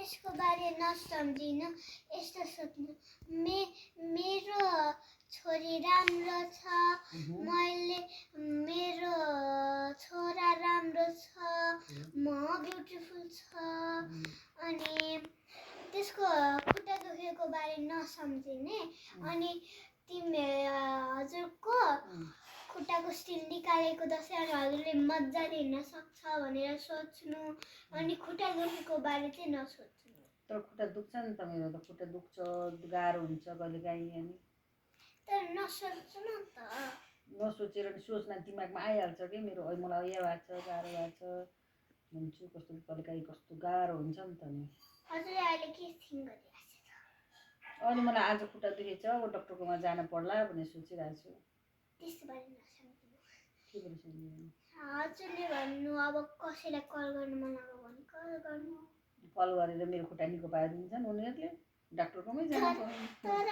त्यसको बारे नसम्झिन यस्तो सोच्नु मेरो छोरी राम्रो छ मैले मेरो छोरा राम्रो छ म ब्युटिफुल छ अनि त्यसको खुट्टा दुखेको बारे नसम्झिने अनि तिमी हजुरको खुट्टाको स्टिल निकालेको दसैँ अनि हजुरले मजाले हिँड्न सक्छ भनेर सोच्नु अनि खुट्टा दुखेको बारे चाहिँ नसोच्नु। तर खुट्टा दुख्छ नि त मेरो त खुट्टा दुख्छ गाह्रो हुन्छ कहिलेकाहीँ अनि तर नसोच्नु त नसोचेर नि सोच्न दिमागमा आइहाल्छ कि मेरो मलाई यो भएको छ गाह्रो भएको छ भन्छु कस्तो कहिलेकाहीँ कस्तो गाह्रो हुन्छ नि त नि। हजुरले अहिले के थिङ गरिरहेको छ अनि मलाई आज खुट्टा दुखेछ डक्टरकोमा जान पर्ला भनेर सोचिरहेको छु। त्यसको बारे नसम्झिनु के भन्छ हजुरले भन्नु अब कसैलाई कल गर्नु मन लाग्यो भने कल गर्नु कल गरेर मेरो खुट्टा निको पारिदिन्छन् उनीहरूले डाक्टरकोमै जानु पर्यो। तर